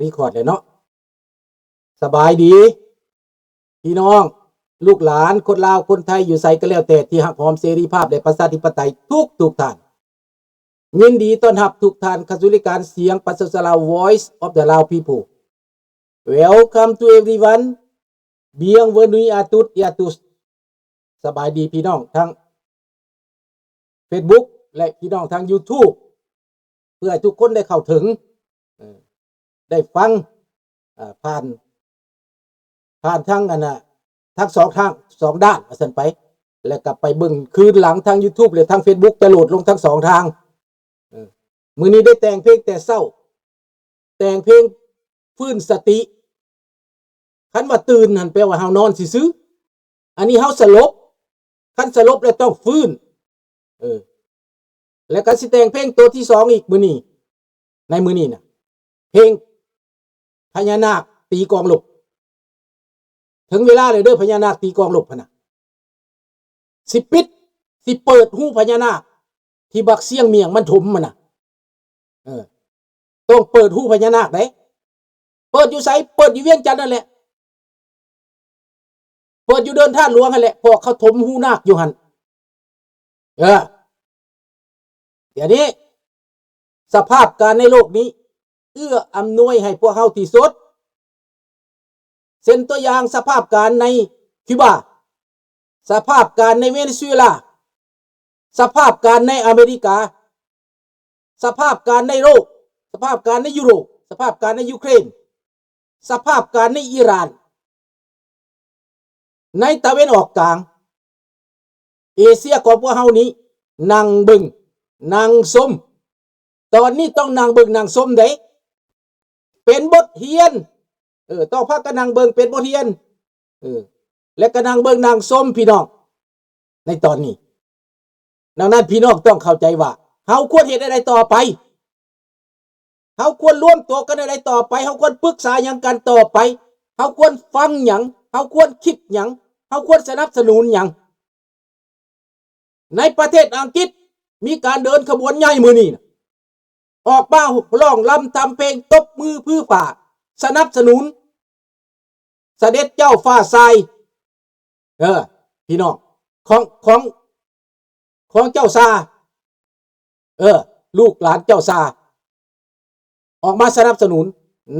record ແລ້ວເນາະ. ສະບາຍດີພີ່ນ້ອງ ລູກຫຼານ ຄົນລາວ ຄົນໄທ ຢູ່ໃສກໍແລ້ວແຕ່ ທີ່ຮັກຫອມເສລີພາບ ແລະ ປະຊາທິປະໄຕ ທຸກໆທ່ານ. ຍິນດີຕ້ອນຮັບທຸກທ່ານເຂົ້າສູ່ລາຍການສຽງປະຊາຊົນລາວ Voice of the Lao People. Welcome to everyone. Bienvenue à toutes et à tous. ສະບາຍດີພີ່ນ້ອງທາງ Facebook ແລະ ພີ່ນ້ອງທາງ YouTube ເພື່ອໃຫ້ທຸກຄົນໄດ້ເຂົ້າເຖິງ ເອີ ໄດ້ຟັງ ເອີ ຜ່ານ ຜ່ານທາງ ອັນນ່າ ທັງສອງທາງ ສອງດ້ານວ່າຊັ້ນໄປ ແລ້ວກໍໄປເບິ່ງຄືນຫຼັງທາງ YouTube ແລະ ທາງ Facebook ຈະໂຫຼດລົງທັງສອງທາງ. ເອີ ມື້ນີ້ໄດ້ແຕ່ງເພງແຕ່ເຊົ້າ ແຕ່ງເພງຟື້ນສະຕິ. ຄັນວ່າຕື່ນຫັ້ນແປວ່າເຮົານອນຊື່ໆ ອັນນີ້ເຮົາສະຫຼົບ ຄັນສະຫຼົບແລ້ວຕ້ອງຟື້ນ. ເອີ ແລ້ວກໍຊິແຕ່ງເພງໂຕທີສອງອີກມື້ນີ້ ໃນມື້ນີ້ນະ ເພງພະຍານາກຕີກອງລົບ. ເຖິງເວລາແລ້ວເດີ ພະຍານາກຕີກອງລົບຫັ້ນນະ ຊິປິດ ຊິເປີດຮູພະຍານາກ ທີ່ບັກຊຽງໝ້ຽງມັນຖົມຫັ້ນນະ. ເອີ ຕ້ອງເປີດຮູພະຍານາກເດ້. ເປີດຢູ່ໃສ? ເປີດຢູ່ວຽງຈັນນັ້ນແຫຼະ ເປີດຢູ່ເດີ່ນທາດຫຼວງຫັ້ນແຫຼະ ເພາະເຂົາຖົມຮູນາກຢູ່ຫັ້ນ. ເອີ ດຽວນີ້ສະພາບການໃນໂລກນີ້ເອື້ອອຳນວຍໃຫ້ພວກເຮົາທີ່ສຸດ. ເຊັ່ນຕົວຢ່າງ ສະພາບການໃນຄິວບາ, ສະພາບການໃນເວເນຊູເອລາ, ສະພາບການໃນອາເມລິກາ, ສະພາບການໃນໂລກ, ສະພາບການໃນຢູໂຣບ, ສະພາບການໃນຢູເຄຣນ, ສະພາບການໃນອີຣານ, ໃນຕາເວັນອອກກາງ, ເອເຊຍຂອງພວກເຮົານີ້ ນັ່ງເບິ່ງນັ່ງຊົມ. ຕອນນີ້ຕ້ອງນັ່ງເບິ່ງນັ່ງຊົມເດ້ ເປັນບົດຮຽນ. ເອີ ຕ້ອງພາກັນນັ່ງເບິ່ງເປັນບົດຮຽນ. ເອີ ແລະກໍນັ່ງເບິ່ງນັ່ງຊົມພີ່ນ້ອງໃນຕອນນີ້. ດັ່ງນັ້ນ ພີ່ນ້ອງຕ້ອງເຂົ້າໃຈວ່າ ເຮົາຄວນເຮັດແນວໃດຕໍ່ໄປ? ເຮົາຄວນລວມຕົວກັນແນວໃດຕໍ່ໄປ? ເຮົາຄວນປຶກສາຫຍັງກັນຕໍ່ໄປ? ເຮົາຄວນຟັງຫຍັງ? ເຮົາຄວນຄິດຫຍັງ? ເຮົາຄວນສະໜັບສະໜູນຫຍັງ? ໃນປະເທດອັງກິດ ມີການເດີນຂະບວນໃຫຍ່ມື້ນີ້ນະ ອອກມາຮ້ອງລຳທຳເພງ ຕົບມືຜືປ່າ ສະໜັບສະໜູນ ສະເດັດເຈົ້າຟ້າຊາຍ ເອີ ພີ່ນ້ອງ ຂອງ ຂອງ ຂອງເຈົ້າຊາ ເອີ ລູກຫຼານເຈົ້າຊາ ອອກມາສະໜັບສະໜູນ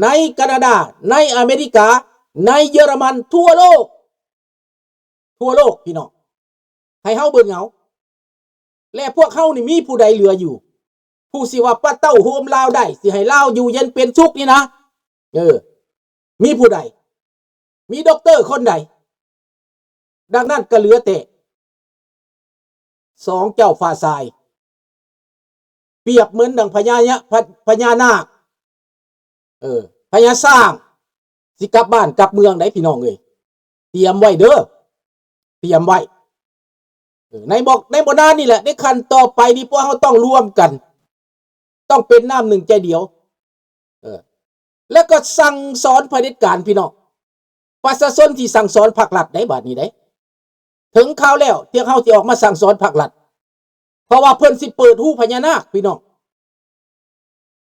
ໃນການາດາ ໃນອາເມລິກາ ໃນເຢຍລະມັນ ທົ່ວໂລກ ທົ່ວໂລກ ພີ່ນ້ອງ ໃຫ້ເຮົາເບິ່ງເອົາ. ແລະ ພວກເຮົານີ້ມີຜູ້ໃດເຫຼືອຢູ່ ຜູ້ຊິວ່າປະເຕົ້າໂຮມລາວໄດ້ ຊິໃຫ້ລາວຢູ່ເຢັນເປັນສຸກນີ້ນະ? ເອີ ມີຜູ້ໃດ? ມີດັອກເຕີຄົນໃດ? ດັ່ງນັ້ນກໍເຫຼືອແຕ່ສອງເຈົ້າຟ້າຊາຍ ປຽບເໝືອນດັ່ງພະຍາຍະ ພະ ພະຍານາກ ເອີ ພະຍາຊ້າງ ຊິກັບບ້ານກັບເມືອງໄດ໋ ພີ່ນ້ອງເອີຍ ຕຽມໄວ້ເດີ ຕຽມໄວ້. ເອີ ໃນບໍ່ ໃນບໍ່ນານນີ້ແຫຼະ ໃນຂັ້ນຕໍ່ໄປນີ້ ພວກເຮົາຕ້ອງລວມກັນ ຕ້ອງເປັນນ້ຳໜຶ່ງໃຈດຽວ ເອີ ແລ້ວກໍສັ່ງສອນຜະເດັດການ ພີ່ນ້ອງ. ປະຊາຊົນທີ່ສັ່ງສອນພັກລັດໄດ໋ ບາດນີ້ໄດ໋ ເຖິງຄາວແລ້ວທີ່ເຮົາຊິອອກມາສັ່ງສອນພັກລັດ ເພາະວ່າເພິ່ນຊິເປີດຮູພະຍານາກ ພີ່ນ້ອງ.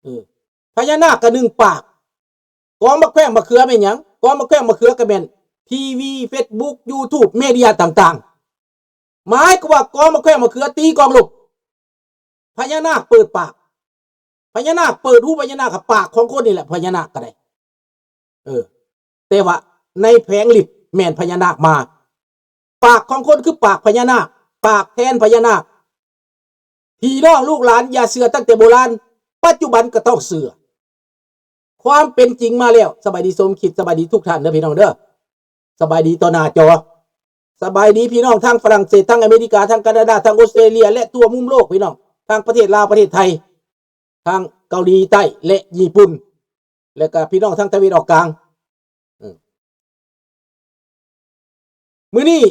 ເອີ ພະຍານາກກໍໜຶ່ງປາກ ກອງໝາກແຂ້ງໝາກເຂືອແມ່ນຫຍັງ? ກອງໝາກແຂ້ງໝາກເຂືອກໍແມ່ນທີວີ ເຟສບຸກ ຢູທູບ ເມເດຍຕ່າງໆ ໝາຍຄວາມວ່າກອງໝາກແຂ້ງໝາກເຂືອຕີກອງລົບ ພະຍານາກເປີດປາກ ພະຍານາກເປີດຮູພະຍານາກ ກໍປາກຂອງຄົນນີ້ແຫຼະ ພະຍານາກກໍໄດ້ ເອີ ແຕ່ວ່າໃນແຜງລິບແມ່ນພະຍານາກມາ ປາກຂອງຄົນຄືປາກພະຍານາກ ປາກແທນພະຍານາກ. ພີ່ນ້ອງລູກຫຼານຢ່າເຊື່ອຕັ້ງແຕ່ໂບລານ ປັດຈຸບັນກໍຕ້ອງເຊື່ອ ຄວາມເປັນຈິງມາແລ້ວ. ສະບາຍດີສົມຄິດ ສະບາຍດີທຸກທ່ານເດີພີ່ນ້ອງເດີ ສະບາຍດີຕໍ່ໜ້າຈໍ ສະບາຍດີພີ່ນ້ອງທາງຝຣັ່ງເສດ ທາງອາເມລິກາ ທາງການາດາ ທາງອົດສະເຕຣເລັຍ ແລະ ທົ່ວມຸມໂລກ ພີ່ນ້ອງ ທາງປະເທດລາວ ປະເທດໄທ ທາງເກົາຫຼີໃຕ້ ແລະ ຍີ່ປຸ່ນ ແລະກະພີ່ນ້ອງທາງຕາເວັນອອກກາງ. ເອີ ມື້ນີ້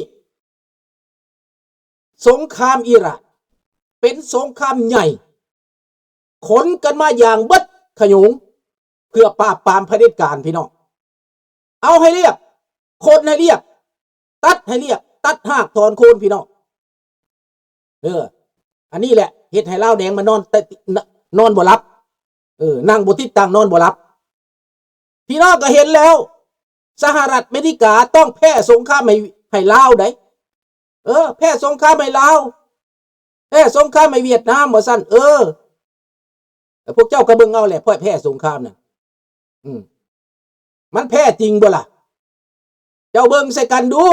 ສົງຄາມອີຣານເປັນສົງຄາມໃຫຍ່ ຂົນກັນມາຢ່າງເບິດຂະໂຫຍງ ເພື່ອປາບປາມຜະເດັດການ ພີ່ນ້ອງ. ເອົາໃຫ້ລຽບ ຂົນໃຫ້ລຽບ ຕັດໃຫ້ລຽບ ຕັດຮາກຖອນໂຄນ ພີ່ນ້ອງ. ເອີ ອັນນີ້ແຫຼະເຮັດໃຫ້ລາວແດງມານອນແຕ່ ນ- ນອນບໍ່ຫຼັບ ເອີ ນັ່ງບໍ່ຕິດຕັ່ງ ນອນບໍ່ຫຼັບ. ພີ່ນ້ອງກໍເຫັນແລ້ວ ສະຫະລັດອາເມລິກາຕ້ອງແພ້ສົງຄາມໃຫ້ ໃຫ້ລາວໃດ໋. ເອີ ແພ້ສົງຄາມໃຫ້ລາວ ແພ້ສົງຄາມໃຫ້ຫວຽດນາມວ່າຊັ້ນ. ເອີ ແລ້ວພວກເຈົ້າກໍເບິ່ງເອົາແຫຼະ ແພ້ສົງຄາມນັ້ນ ອືມ ມັນແພ້ຈິງບໍ່ລະ? ເຈົ້າເບິ່ງໃສ່ກັນດູ.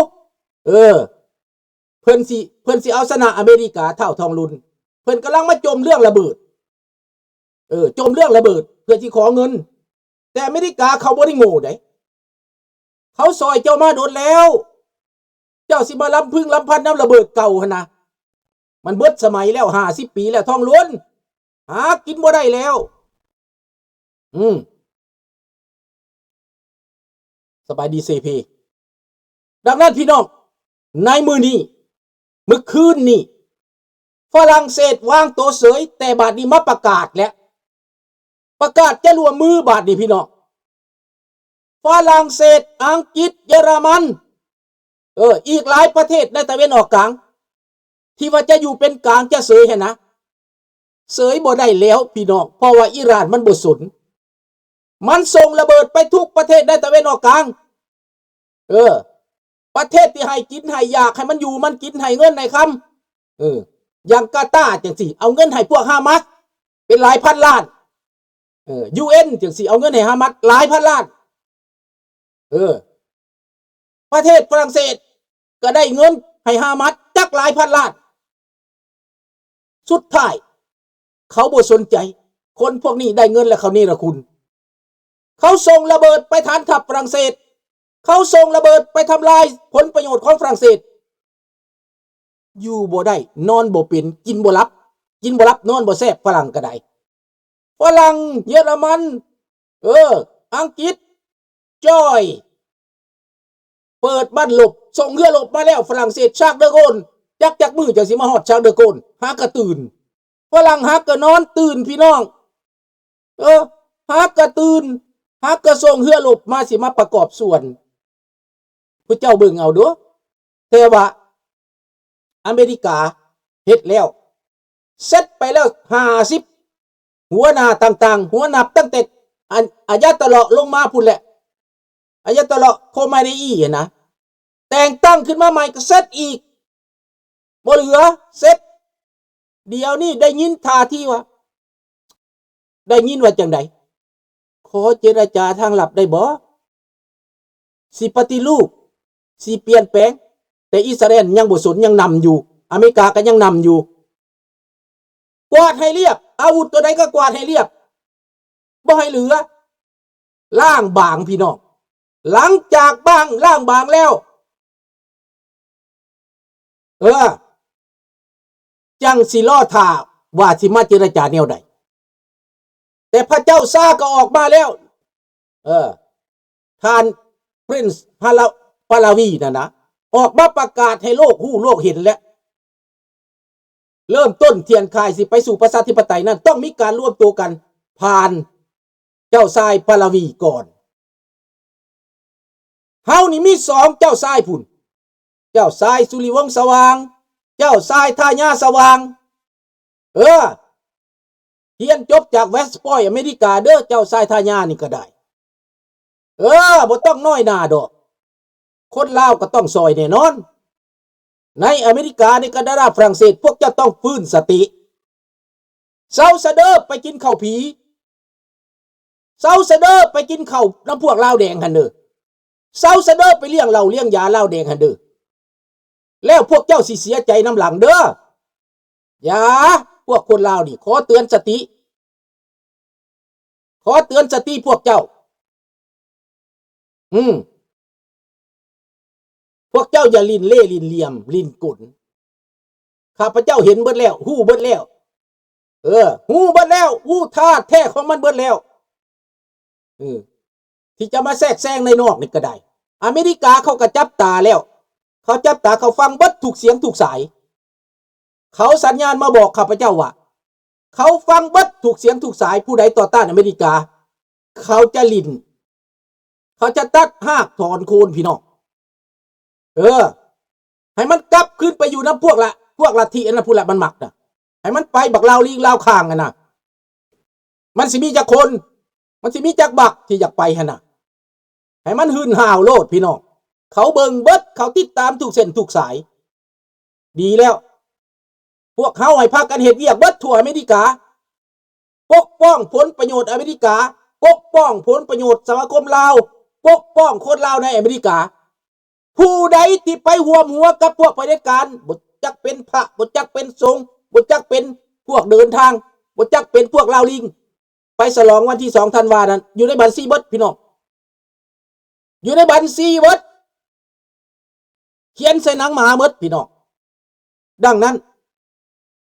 ເອີ ເພິ່ນຊິ ເພິ່ນຊິເອົາຊະນະອາເມລິກາ ທ້າວທອງລຸນ. ເພິ່ນກຳລັງມາຈົ່ມເລື່ອງລະເບີດ ເອີ ຈົ່ມເລື່ອງລະເບີດເພື່ອຊິຂໍເງິນ. ແຕ່ອາເມລິກາເຂົາບໍ່ໄດ້ໂງ່ໃດ໋ ເຂົາຊ່ອຍເຈົ້າມາດົນແລ້ວ ເຈົ້າຊິມາລຳພຶງລຳພັນນຳລະເບີດເກົ່າຫັ້ນນະ. ມັນເບິດສະໄໝແລ້ວ ຫ້າສິບປີແລ້ວ ທອງລຸນ ຫາກິນບໍ່ໄດ້ແລ້ວ. ອືມ ສະບາຍດີເຊພີ. ດັ່ງນັ້ນພີ່ນ້ອງ ໃນມື້ນີ້ ມື້ຄືນນີ້ ຝຣັ່ງເສດວາງໂຕເສີຍ ແຕ່ບາດນີ້ມາປະກາດແລ້ວ ປະກາດຈະຮ່ວມມືບາດນີ້ພີ່ນ້ອງ. ຝຣັ່ງເສດ ອັງກິດ ເຢຍລະມັນ ເອີ ອີກຫຼາຍປະເທດໃນຕາເວັນອອກກາງ ທີ່ວ່າຈະຢູ່ເປັນກາງ ຈະເສີຍຫັ້ນນະ ເສີຍບໍ່ໄດ້ແລ້ວພີ່ນ້ອງ ເພາະວ່າອີຣານມັນບໍ່ສົນ ມັນສົ່ງລະເບີດໄປທຸກປະເທດໃນຕາເວັນອອກກາງ. ເອີ ປະເທດທີ່ໃຫ້ກິນໃຫ້ຢາກ ໃຫ້ມັນຢູ່ມັນກິນ ໃຫ້ເງິນໃຫ້ຄຳ ເອີ ຢ່າງກາຕາຈັ່ງຊີ້ ເອົາເງິນໃຫ້ພວກຮາມາສເປັນຫຼາຍພັນລ້ານ. ເອີ ຢູເອັນ ຈັ່ງຊີ້ ເອົາເງິນໃຫ້ຮາມາສຫຼາຍພັນລ້ານ. ເອີ ປະເທດຝຣັ່ງເສດກໍໄດ້ເງິນໃຫ້ຮາມາສຈັກຫຼາຍພັນລ້ານ. ສຸດທ້າຍເຂົາບໍ່ສົນໃຈ ຄົນພວກນີ້ໄດ້ເງິນແລ້ວເຂົາເນລະຄຸນ. ເຂົາສົ່ງລະເບີດໄປຖານທັບຝຣັ່ງເສດ ເຂົາສົ່ງລະເບີດໄປທຳລາຍຜົນປະໂຫຍດຂອງຝຣັ່ງເສດ. ຢູ່ບໍ່ໄດ້ ນອນບໍ່ເປັນ ກິນບໍ່ຫຼັບ ກິນບໍ່ຫຼັບ ນອນບໍ່ແຊບ ຝຣັ່ງກໍໄດ້ ຝຣັ່ງ ເຢຍລະມັນ ເອີ ອັງກິດ ຈອຍ ເປີດບັ້ນລົບ ສົ່ງເຮືອລົບມາແລ້ວ ຝຣັ່ງເສດ ຊາກເດີໂກນ ຈັກຈັກມື້ຈັ່ງຊິມາຮອດຊາກເດີໂກນ ຫາກະຕື່ນ ຝຣັ່ງຫາກະນອນຕື່ນ ພີ່ນ້ອງ ເອີ ຫາກະຕື່ນ ຫາກະສົ່ງເຮືອລົບມາ ຊິມາປະກອບສ່ວນ ຜູ້ເຈົ້າເບິ່ງເອົາດູ. ແຕ່ວ່າອາເມລິກາເຮັດແລ້ວ ເສັດໄປແລ້ວຫ້າສິບຫົວໜ້າຕ່າງໆ ຫົວນັບຕັ້ງແຕ່ອັນ ອາຍາໂຕເລາະລົງມາພຸ້ນແຫຼະ ອາຍາໂຕເລາະໂຄມາເນອີຫັ້ນນະ ແຕ່ງຕັ້ງຂຶ້ນມາໃໝ່ກໍເສັດອີກ ບໍ່ເຫຼືອ ເສັດ. ດຽວນີ້ໄດ້ຍິນທ່າທີວ່າ ໄດ້ຍິນວ່າຈັ່ງໃດ? ຂໍເຈລະຈາທາງລັບໄດ້ບໍ່? ຊິປະຕິຮູບ ຊິປ່ຽນແປງ ແຕ່ອິດສະຣາເອນຍັງບໍ່ສົນ ຍັງນຳຢູ່ ອາເມລິກາກໍຍັງນຳຢູ່ ກວາດໃຫ້ລຽບ ອາວຸດຕົວໃດກໍກວາດໃຫ້ລຽບ ບໍ່ໃຫ້ເຫຼືອ ລ້າງບາງພີ່ນ້ອງ. ຫຼັງຈາກບາງ ລ້າງບາງແລ້ວ ເອີ ຈັ່ງຊິລໍຖ້າວ່າຊິມາເຈລະຈາແນວໃດ ແຕ່ພະເຈົ້າຊາກໍອອກມາແລ້ວ ເອີ ທ່ານ Prince ຮາລາ ປາລາວີນັ້ນນະ ອອກມາປະກາດໃຫ້ໂລກຮູ້ໂລກເຫັນແລ້ວ ເລີ່ມຕົ້ນທຽນຄາຍຊິໄປສູ່ປະຊາທິປະໄຕນັ້ນ ຕ້ອງມີການລວມໂຕກັນຜ່ານເຈົ້າຊາຍປາລາວີກ່ອນ. ເຮົານີ້ມີສອງເຈົ້າຊາຍພຸ້ນ ເຈົ້າຊາຍສຸລິວົງສະຫວ່າງ ເຈົ້າຊາຍທາຍາສະຫວ່າງ ເອີ ຮຽນຈົບຈາກ West Point ອາເມລິກາເດີ ເຈົ້າຊາຍທາຍານີ້ກໍໄດ້ ເອີ ບໍ່ຕ້ອງນ້ອຍໜ້າດອກ ຄົນລາວກໍຕ້ອງຊ່ອຍແນ່ນອນ. ໃນອາເມລິກາ ໃນການາດາ ຝຣັ່ງເສດ ພວກເຈົ້າຕ້ອງຟື້ນສະຕິ ເຊົາຊະເດີໄປກິນເຂົ້າຜີ ເຊົາຊະເດີໄປກິນເຂົ້ານຳພວກລາວແດງຫັ້ນເດີ ເຊົາຊະເດີໄປລ້ຽງເຫຼົ້າລ້ຽງຢາລາວແດງຫັ້ນເດີ ແລ້ວພວກເຈົ້າຊິເສຍໃຈນຳຫຼັງເດີ. ຢ່າ ພວກຄົນລາວນີ້ ຂໍເຕືອນສະຕິ ຂໍເຕືອນສະຕິພວກເຈົ້າ ອືມ ພວກເຈົ້າຢ່າຫຼິ້ນເລ່ຫຼິ້ນຫຼ່ຽມຫຼິ້ນກົນ ຂ້າພະເຈົ້າເຫັນເບິດແລ້ວ ຮູ້ເບິດແລ້ວ ເອີ ຮູ້ເບິດແລ້ວ ຮູ້ທ່າແທ້ຂອງມັນເບິດແລ້ວ ເອີ ທີ່ຈະມາແຊກແຊງໃນນອກນີ້ກໍໄດ້ ອາເມລິກາເຂົາກໍຈັບຕາແລ້ວ ເຂົາຈັບຕາ ເຂົາຟັງເບິດທຸກສຽງທຸກສາຍ ເຂົາສັນຍານມາບອກຂ້າພະເຈົ້າວ່າ ເຂົາຟັງເບິດທຸກສຽງທຸກສາຍ ຜູ້ໃດຕໍ່ຕ້ານອາເມລິກາ ເຂົາຈະຫຼິ້ນ ເຂົາຈະຕັດຮາກຖອນໂຄນ ພີ່ນ້ອງ ເອີ ໃຫ້ມັນກັບຄືນໄປຢູ່ນຳພວກລະ ພວກລັດທິອັນນັ້ນພຸ້ນລະ ມັນມັກນະ ໃຫ້ມັນໄປ ບັກລາວລີງລາວຂ້າງຫັ້ນນະ ມັນຊິມີຈັກຄົນ ມັນຊິມີຈັກບັກທີ່ຢາກໄປຫັ້ນນະ ຫ້ມັນຫື່ນຫ້າວໂລດພີ່ນ້ອງ. ເຂົາເບິ່ງເບິດ, ເຂົາຕິດຕາມທຸກເສັ້ນທຸກສາຍ. ດີແລ້ວ. ພວກເຮົາໃຫ້ພາກັນເຮັດວຽກເບິດທົ່ວອາເມລິກາ, ປົກປ້ອງຜົນປະໂຫຍດອາເມລິກາ, ປົກປ້ອງຜົນປະໂຫຍດສະມາຄົມລາວ, ປົກປ້ອງຄົນລາວໃນອາເມລິກາ. ຜູ້ໃດທີ່ໄປຮ່ວມຫົວກັບພວກຜະເດັດການ, ບໍ່ຈັກເປັນພະ, ບໍ່ຈັກເປັນສົງ, ບໍ່ຈັກເປັນພວກເດີນທາງ, ບໍ່ຈັກເປັນພວກລາວລິງ, ໄປສະຫຼອງວັນທີສອງທັນວານັ້ນ ຢູ່ໃນບັນຊີເບິດພີ່ນ້ອງ, ຢູ່ໃນບັນຊີເບິດ, ຂຽນໃສ່ໜັງໝາເບິດພີ່ນ້ອງ. ດັ່ງນັ້ນ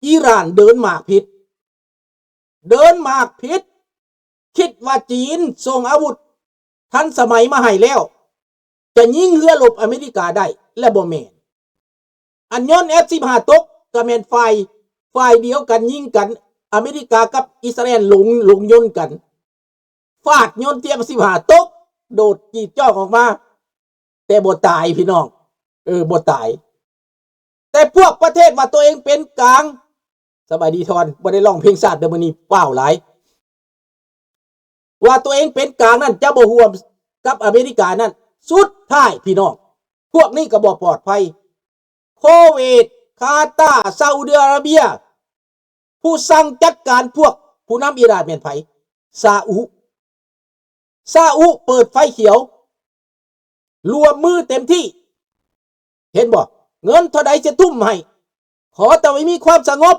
ອີຣານເດີນໝາກຜິດ, ເດີນໝາກຜິດ, ຄິດວ່າຈີນສົ່ງອາວຸດທັນສະໄໝມາໃຫ້ແລ້ວ ຈະຍິງເຮືອລົບອາເມລິກາໄດ້ ແລະ ບໍ່ແມ່ນ. ອັນຍົນ ເອັຟ ສິບຫ້າ ຕົກ ກໍແມ່ນຝ່າຍ, ຝ່າຍດຽວກັນຍິງກັນ, ອາເມລິກາກັບອິດສະຣາເອນຫຼົງ, ຫຼົງຍົນກັນ, ຟາດຍົນ ເອັຟ ສິບຫ້າ ຕົກ, ໂດດຈີດຈ້ອງອອກມາ, ແຕ່ບໍ່ຕາຍພີ່ນ້ອງ, ເອີ ບໍ່ຕາຍ. ແຕ່ພວກປະເທດວ່າຕົວເອງເປັນກາງ, ສະບາຍດີທອນ, ບໍ່ໄດ້ຮ້ອງເພງຊາດເດີມື້ນີ້, ວ້າວຫຼາຍ. ວ່າຕົວເອງເປັນກາງນັ້ນ ຈະບໍ່ຮ່ວມກັບອາເມລິການັ້ນ, ສຸດທ້າຍພີ່ນ້ອງ ພວກນີ້ກໍບໍ່ປອດໄພ. ໂຄເວດ, ກາຕາ, ຊາອຸດີອາຣາເບຍ, ຜູ້ສັ່ງຈັດການພວກຜູ້ນຳອີຣານແມ່ນໃຜ? ຊາອຸ. ຊາອຸເປີດໄຟຂຽວ, ຮ່ວມມືເຕັມທີ່. ເຫັນບໍ່? ເງິນເທົ່າໃດຈະທຸ່ມໃຫ້, ຂໍແຕ່ວ່າມີຄວາມສະຫງົບ.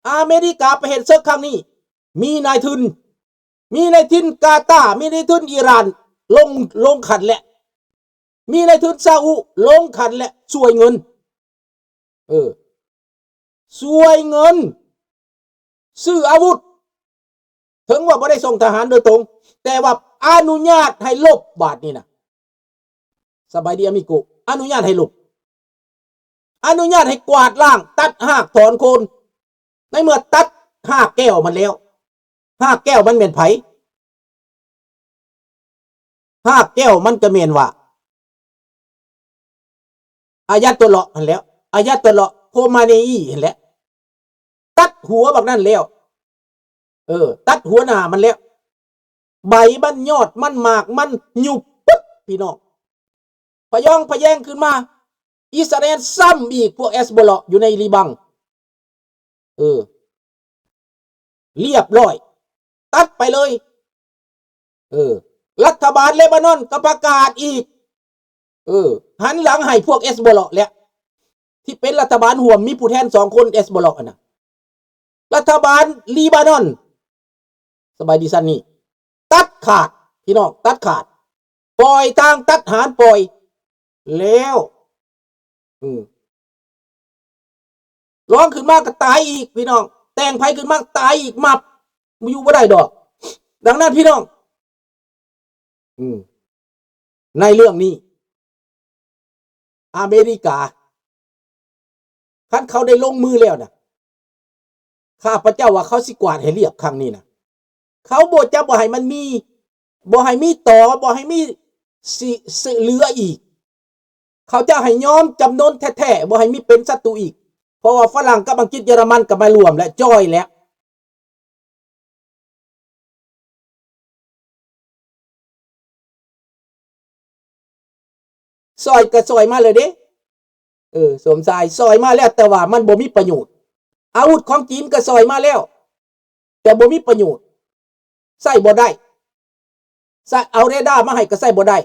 ອາເມລິກາໄປເຮັດເສິກຄັ້ງນີ້ ມີນາຍທຶນ, ມີນາຍທຶນກາຕາ, ມີນາຍທຶນອີຣານ ລົງ, ລົງຂັນແຫຼະ, ມີນາຍທຶນຊາອຸ ລົງຂັນແຫຼະ, ຊ່ວຍເງິນ. ເອີ ຊ່ວຍເງິນ ຊື້ອາວຸດ, ເຖິງວ່າບໍ່ໄດ້ສົ່ງທະຫານໂດຍຕົງ, ແຕ່ວ່າອະນຸຍາດໃຫ້ລົບ. ບາດນີ້ນະ ສະບາຍດີອາມິໂກ, ອະນຸຍາດໃຫ້ລົບ, ອະນຸຍາດໃຫ້ກວາດລ້າງ, ຕັດຮາກຖອນໂຄນ. ໃນເມື່ອຕັດຮາກແກ້ວມັນແລ້ວ, ຮາກແກ້ວມັນແມ່ນໃຜ? ຮາກແກ້ວມັນກໍແມ່ນວ່າ ອາຍາໂຕເລາະຫັ້ນແຫຼະ, ອາຍາໂຕເລາະໂຄມາເນອີຫັ້ນແຫຼະ. ຕັດຫົວບັກນັ້ນແລ້ວ, ເອີ ຕັດຫົວໜ້າມັນແລ້ວ, ໃບມັນ, ຍອດມັນ, ໝາກມັນ ຫຍຸບປຶດພີ່ນ້ອງ. ພະຍອງພະແຍງຂຶ້ນມາ, ອິດສະຣາເອນຊ້ຳອີກ, ພວກເຮັດໂບລາຢູ່ໃນລີບັງ. ເອີ ລຽບຮ້ອຍ, ຕັດໄປເລີຍ. ເອີ ລັດຖະບານເລບານອນກໍປະກາດອີກ, ເອີ ຫັນຫຼັງໃຫ້ພວກເຮັດໂບລາແຫຼະ, ທີ່ເປັນລັດຖະບານຮ່ວມ, ມີຜູ້ແທນສອງຄົນເຮັດໂບລາຫັ້ນນະ. ລັດຖະບານເລບານອນ, ສະບາຍດີຊັນນີ້, ຕັດຂາດພີ່ນ້ອງ, ຕັດຂາດ, ປ່ອຍທາງຕັດຫານ, ປ່ອຍແລ້ວ. ອືມ ລອງຂຶ້ນມາກໍຕາຍອີກພີ່ນ້ອງ, ແຕ່ງໃຜຂຶ້ນມາຕາຍອີກ, ມັບ, ຢູ່ບໍ່ໄດ້ດອກ. ດັ່ງນັ້ນພີ່ນ້ອງ, ອືມ ໃນເລື່ອງນີ້ ອາເມລິກາ ຄັນເຂົາໄດ້ລົງມືແລ້ວນະ, ຂ້າພະເຈົ້າວ່າເຂົາຊິກວາດໃຫ້ລຽບຄັ້ງນີ້ນະ. ເຂົາບໍ່ຈະບໍ່ໃຫ້ມັນມີ, ບໍ່ໃຫ້ມີຕໍ່, ບໍ່ໃຫ້ມີຊິ, ຊິເຫຼືອອີກ. ເຂົາຈະໃຫ້ຍອມຈຳນົນແທ້ໆ, ບໍ່ໃຫ້ມີເປັນສັດຕູອີກ. ເພາະວ່າຝຣັ່ງກັບອັງກິດ, ເຢຍລະມັນກໍມາຮ່ວມແລ້ວ, ຈ່ອຍແລ້ວ. ຊ່ອຍກໍຊ່ອຍມາແລ້ວເດ້. ເອີ ສົມຊາຍ, ຊ່ອຍມາແລ້ວ, ແຕ່ວ່າມັນບໍ່ມີປະໂຫຍດ. ອາວຸດຂອງຈີນກໍຊ່ອຍມາແລ້ວ, ແຕ່ບໍ່ມີປະໂຫຍດ, ໃຊ້ບໍ່ໄດ້. ໃຊ້, ເອົາເຣດ້າມາໃຫ້ກໍໃຊ້ບໍ່ໄດ້.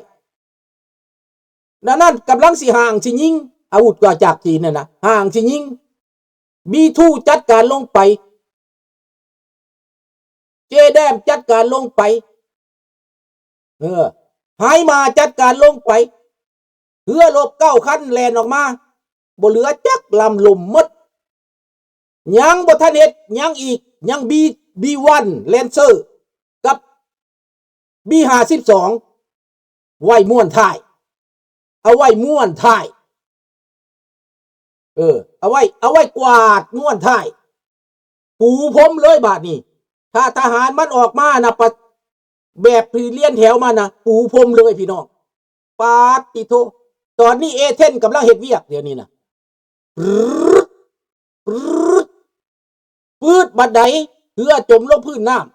ດັ່ງນັ້ນກຳລັງຊິຫ່າງຊິຍິງ, ອາວຸດກໍຈາກຈີນນັ້ນນະ, ຫ່າງຊິຍິງ. ບີທູ ຈັດການລົງໄປ, ເຈແດມ ຈັດການລົງໄປ, ເອີ ໄຮມາ ຈັດການລົງໄປ. ເຮືອລົບເກົ້າຄັນແລ່ນອອກມາ, ບໍ່ເຫຼືອຈັກລຳ, ລົ້ມໝົດ. ຍັງບໍ່ທັນເຮັດຫຍັງອີກ, ຍັງບີ, ບີວັນ ແລນເຊີ ກັບ ບີຫ້າສິບສອງ ໄວ້ມ້ວນທ້າຍ, ເອົາໄວ້ມ້ວນທ້າຍ. ເອີ ເອົາໄວ້, ເອົາໄວ້ກວາດມ້ວນທ້າຍ, ປູພົມເລີຍບາດນີ້. ຖ້າທະຫານມັນອອກມານະ, ປະ, ແບບທີ່ລຽນແຖວມານະ, ປູພົມເລີຍພີ່ນ້ອງ. ປາດຕິໂທ, ຕອນນີ້ເອເທນກຳລັງເຮັດວຽກດຽວນີ້ນະ. ປຶດ ປຶດ ປຶດ ບາດໃດ ເຮືອຈົມລົງພື້ນນ້ຳ,